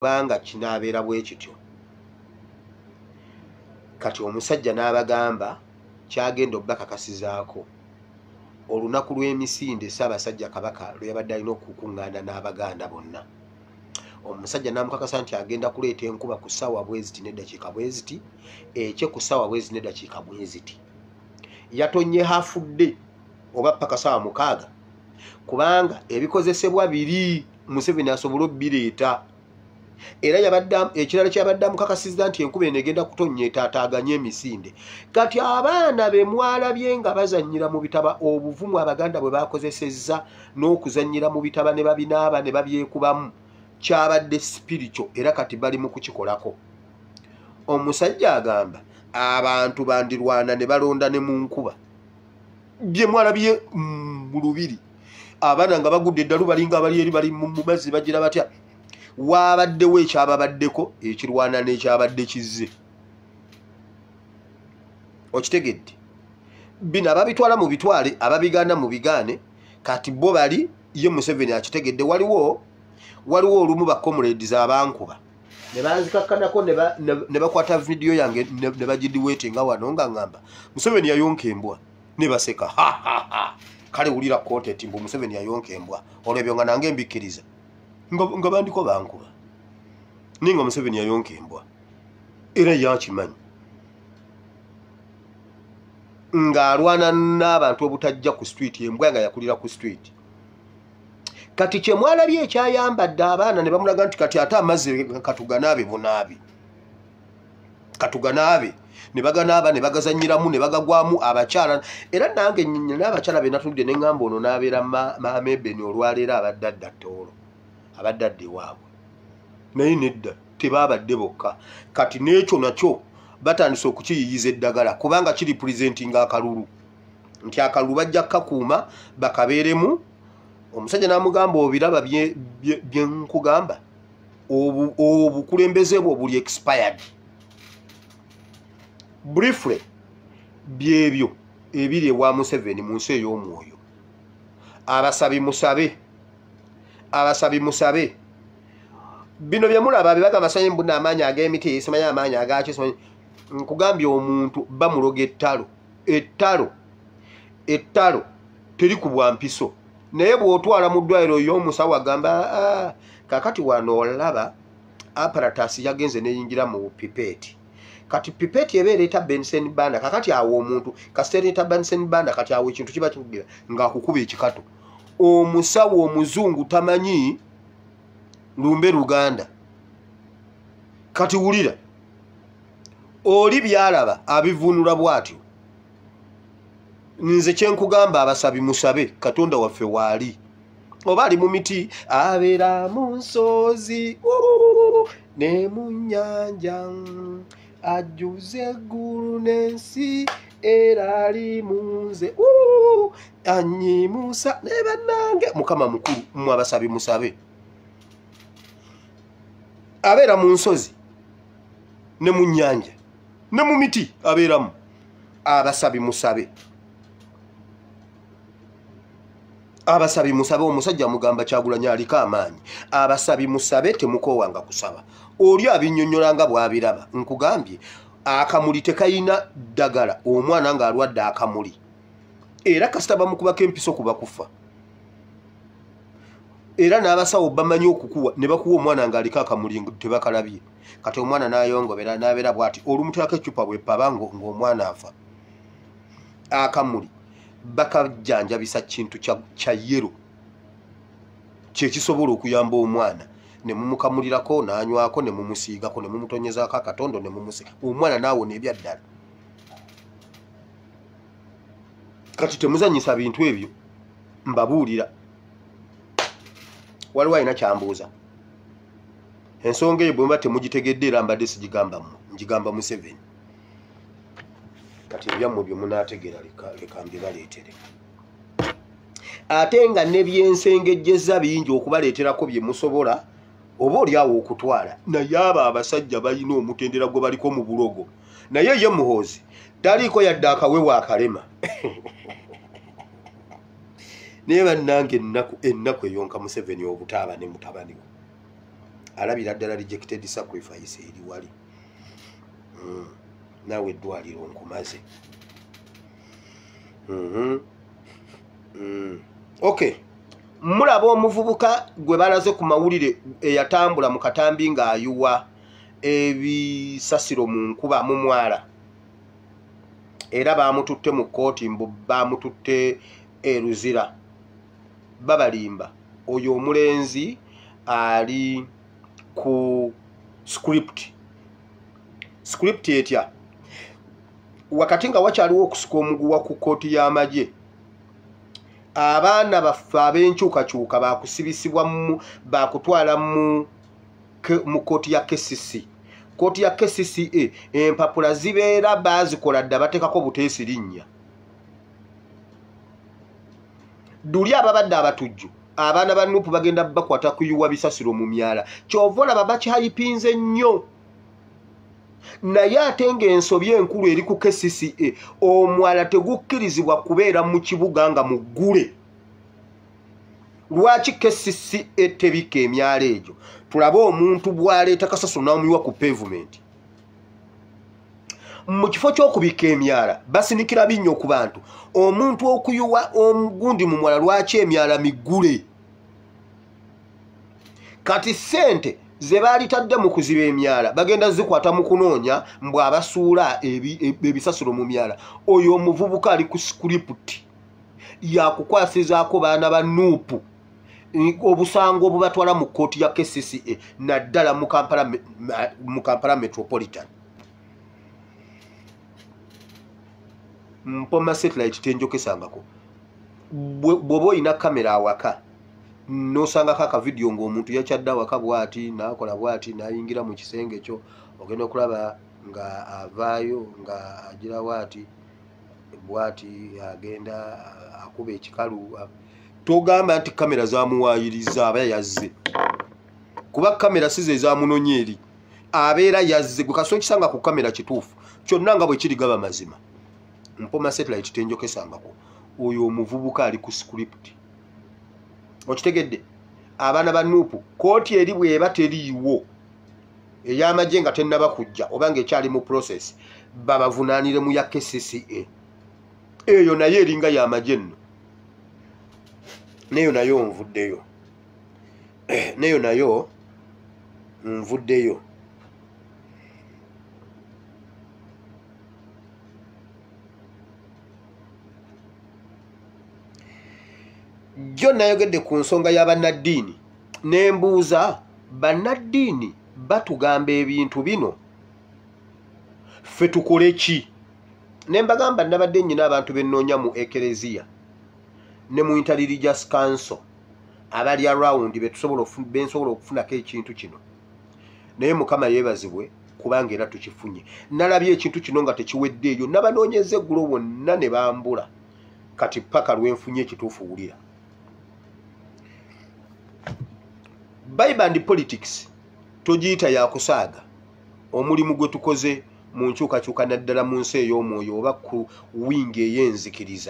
Banga kinaabeera bwe kityo. Kati omusajja n'abagamba kyagenda obbakakasizaako olunaku lw'emisinde Ssaabasajja Kabaka lwe yabadde alina okukuŋŋaana n'Abaganda bonna. Omusajja n'amukakasa nti agenda kuleeta enkuba ku ssaawa bweziti n'eddakiika bweziti, ekye ku ssaawa bweziti n'eddakiika bweziti. Yatonye hafudde oba paka ssaawa 6, kubanga ebikozesebwa biri Museveni asobole obbireeta. Era yabadde ekirala kyabadde amukakasizza nti enkuba eno egenda kutonnya etaataaganye emisinde. Kati abaana be mwalabye nga bazannyira mu bitaba, obuvumu Abaganda bwe bakozesezza n'okuzannyira mu bitaba ne babinaaba ne babyekubamu, kyabadde spiritual, era kati bali mu kukikolako. Omusajja agamba abantu bandirwana ne balonda ne mu nkuba. Bye mwalabye mu lubiri, abaana nga bagudde eddalu balinga abali eri bali mu mazzi bagira batya. Waabaddewo ekyababaddeko ekirwana n'ekyabadde kizze. Okitegedde? Bino ababitwala mu bitwale, ababigaana mu bigaane. Kati bo bali ye Museveni akitegedde. Waliwo olumu ba comrades abankuba ne banzikakkanako ne bakwata vidiyo yange ne bagidiweetinga wano nga ngamba Museveni yayonka embwa ne baseka. Ha ha ha, kale wulira content mbu Museveni yayonka embwa, olw'ebyo nga nange mbikkiriza nga bandiko bankuba ninga Museveni yayonka embwa, era yakimanyi ng'alwana n'abantu obutajja ku street, embwa nga yakulira ku street. Kati kye mwalabye ekyayambadde abaana ne bamulaga nti kati ate amazzi katuganaabe bunaabi, katuganaabe, ne baganaaba ne bagazannyiramu ne bagagwamu abakyala. Era nange n'abakyala be natudde ne ŋŋamba ono n'abeera Maama Ebeni olwaleero abadde adda Tooro, abadde adda ewaabwe, naye nedda tebaabadde bokka. Kati n'ekyo nakyo batandise okukiyiyiza eddagala, kubanga kiri presentinga akalulu nti akalulu bajja kukakuuma bakabeeremu. Omusajja n'amugamba obiraba bye nkugamba, obukulembeze bwo buli expired. Briefly byebyo ebiri ewa Museveni mu nsi ey'omwoyo. Abasabi musabe, abasabi musabe. Bino bye mulaba bye bagamba simanyi mbu amaanyi ag'emiti, simanyi amaanyi agaki, simanyi. Nkugambye omuntu bamuloga ettalo, ettalo, ettalo terikubwa mpiso. Naye bw'otwala mu ddwaliro y'omusawo agamba kakati wano olaba apparatus yagenze neyingira mu pipette. Kati pipette eba ereeta Benson Banda. Kakati awo omuntu kasita ereeta Benson Banda, kati awo ekintu kiba kikugira ng'akukuba ekikato. Omusawo omuzungu tamanyi lumbe Luganda. Kati wulira oli byalaba abivunula bw'atyo. Nze kyenkugamba abasabi musabe, Katonda waffe waali, oba ali mu miti, abeera mu nsozi ne mu nnyanja, ajjuza eggulu n'ensi, era ali mu nze anyimusa ne bannange. Mukama mukulu, mmwe abasabi musabe. Abeera mu nsozi ne mu nnyanja ne mu miti abeeramu. Abasabi musabe, abasabi musabe. Omusajja mugamba Kyagulanyi aliko amaanyi. Abasabi musabe, temukoowanga kusaba. Oli abinnyonnyola nga bw'abiraba. Nkugambye akamuli tekayina ddagala, omwana ng'alwadde akamuli, era kasita bamukubako empiso kuba kufa. Era n'abasawo bamanyi okukuwa ne bakuwa omwana ng'aliko akamuli tebakalabye. Kati omwana n'ayongobera n'abeera bw'ati, olumuteekako eccupa bw'epaba ng'omwana afa. Akamuli bakajjanjabisa kintu kya yero kyekisobola okuyamba omwana, ne mumukamulirako n'anywako ne mumusiigako ne mumutonyezaako akatondo ne mumusiiga omwana n'awona ebyaddala. Kati temuzannyisa bintu ebyo, mbabuulira. Waliwo alina kyambuuza ensonga eyo bwe muba temugitegedde, era mbadde sigigamba mmwe, ngigamba Museveni. Kati ebyammwe bye munaategeera leka mbibaleetere. Ate nga n'ebyensengejjeza bingi okubaleeterako bye musobola oba oli awo okutwala. Naye abo abasajja balina omutendera gwe baliko mu bulogo. Naye ye Muhoozi taliiko yadde akawewo akalema. Naye bannange ennaku eyonka Museveni obutaaba ne mutabani we. Alabira ddala rejected sacrifice eri wali. Naawe eddwaliro nkumaze. Okay, mulaba omuvubuka gwe balaze ku mawulire eyatambula mu katambi ng'ayuwa ebisasiro mu nkuba mu mwala, era bamututte mu kkooti, mbu bamututte e Luzira. Babalimba. Oyo omulenzi ali ku script. Script etya? Wakati nga wakyaliwo okusika omuguwa ku kkooti y'amagye, abaana baffe ab'enkyukakyuka bakusibisibwa, bakutwala mu kkooti ya KCC. Kkooti ya KCCA empapula zibeera baazikola dda, bateekako buteesi linnya. Duli ababadde abatujju, abaana ba Nupu bagenda bakwata kuyuwa bisasiro mu myala. Kyova olaba bakihayipinze nnyo. Naye ate ng'ensobi enkulu eri ku KCCA, omwala tegukkirizibwa kubeera mu kibuga nga muggule. Lwaki KCCA tebikka emyala egyo? Tulabe omuntu bw'aleeta kasasiro n'amuyiwa ku pavement. Mu kifo ky'okubikka emyala basinikira binnyo ku bantu. Omuntu okuyuwa omugundi mu mwala, lwaki emyala miggule? Kati ssente ze baalitadde mu kuziba emyala bagenda zikwata mu kunoonya mbw abasuula ebisasiro mu myala. Oyo omuvubuka ali ku script yakukwasizaako baana ba Nuupu obusango obubatwala mu kkooti ya KCCA, naddala mu Kampala Metropolitan. Mpoma satellite tenjokesangako. Bw'oba olina kamera awaka n'osangako akavidiyo ng'omuntu yakyadde awaka bw'ati n'akola bw'ati n'ayingira mu kisenge kyo, ogenda okulaba nga avaayo nga agira bw'ati bw'ati agenda akuba ekikalu. Togamba nti kamera zamuwaayiriza, aba yazze, kuba kamera si ze zamunonya eri, abeera yazze. Gwe kasita okisanga ku kamera kituufu kyonna nga bwe kiri gaba mazima. Mpoma satellite tenjokesangako. Oyo omuvubuka ali ku script. Okitegedde? Abaana ba Nuupu kkooti eri bw'eba teriiwo ey'amagye nga tennaba kujja oba ng'ekyali mu process, babavunaanire mu ya KCCA. Eyo nayo eringa y'amagye nno. Neyo nayo nvuddeyo. Neyo nayo nvuddeyo. Jjo nayogedde ku nsonga y'abannaddiini ne mbuuza, bannaddiini batugamba ebintu bino, ffe tukole ki? Ne mbagamba nabadde nnyina abantu be nnoonya mu Ekereziya ne mu Interreligious Council abali around bensobola okufunako ekintu kino. Naye Mukama yeebazibwe kubanga era tukifunye. Nalabye ekintu kino nga tekiweddeeyo, nabanoonyeza eggulo wonna ne bambula. Kati paka lwenfunye ekituufu wulira. Bible and politics togiyita yakusaaga. Omulimu gwe tukoze mu nkyukakyuka naddala mu nsi ey'omwoyo oba ku wingi ey'enzikiriza.